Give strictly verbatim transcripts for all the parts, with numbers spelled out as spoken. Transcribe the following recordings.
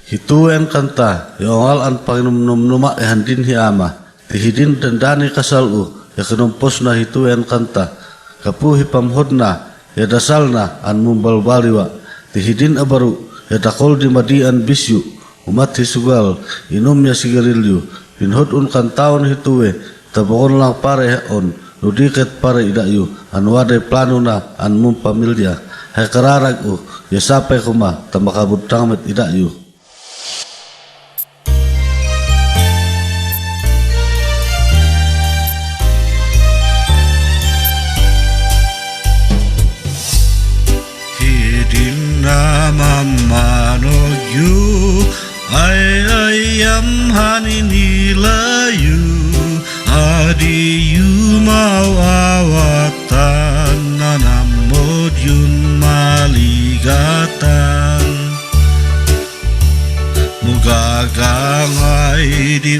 Hituwe enkanta, ya ongal an pangnum num numa e handin hi ama. Ti hidin dendani kasal u, ya knom posna hituwe enkanta. Kapu hipam hodna, ya dasalna an mumbal baliwa. Ti hidin abaru, ya dakol di madi an bisyu. Umat hisugal, inum ya sigarilyu. Pinhod un kantaun hituwe, tabokon lang pare on, ludi ket pare idakyu, an wade planuna, an mum pamilya. Hai kararag u, ya sape kuma, tamakabut tangmet idakyu. Hidin na mamanokyu, ai ai yam hani nilayu, adi yu mau awatan, nanam modyun maligatan. Mugagangai di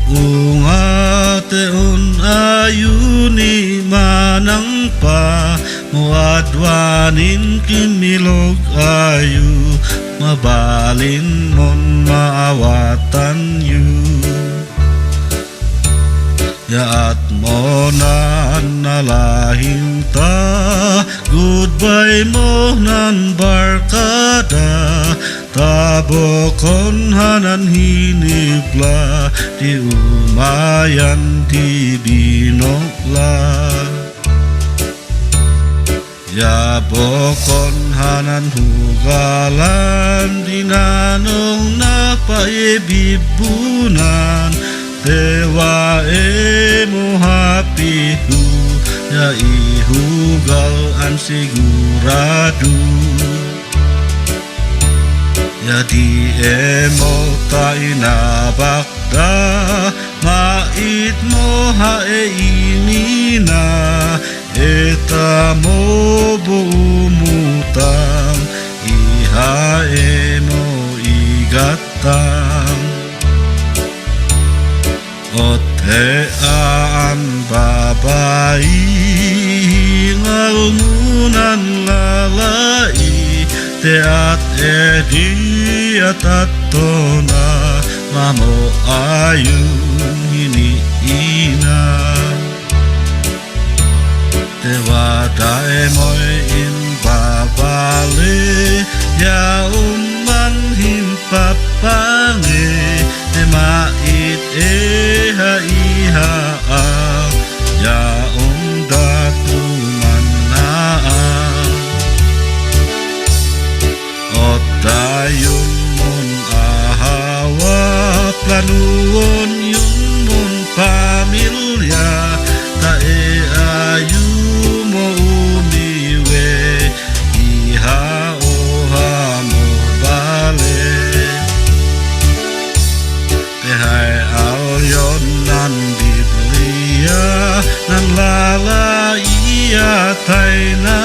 uunga te un ayuni manangpa, muadwanin kimilok ayu, mabalin mon maawatan yu. Ya atmonan nalahinta, goodbye monan barkada, tabokon hanan hinibla, di umayan di binokla. Ya bokon hanan hugalan di nanong napa e bibunan, tewa e mo hapihu, ya ihugal an siguradu. Ya di e mo ta inabak da, mait mo ha e inina, eta mo bo umutang, iha e mo igatang. Ote an babai, ngalmunan lalai, te at edi atatona, mamo ayun hini ina. Tewa dae moi in babale, ya umang him papange, te mait e ha iha a, ya um datu mana a. Ot dayun mun ahawa, planuon yun mun pamilya, ta e ayu mo umiwe, iha oha mo bale. Te hai alyon nan Biblia, nan lalai ataina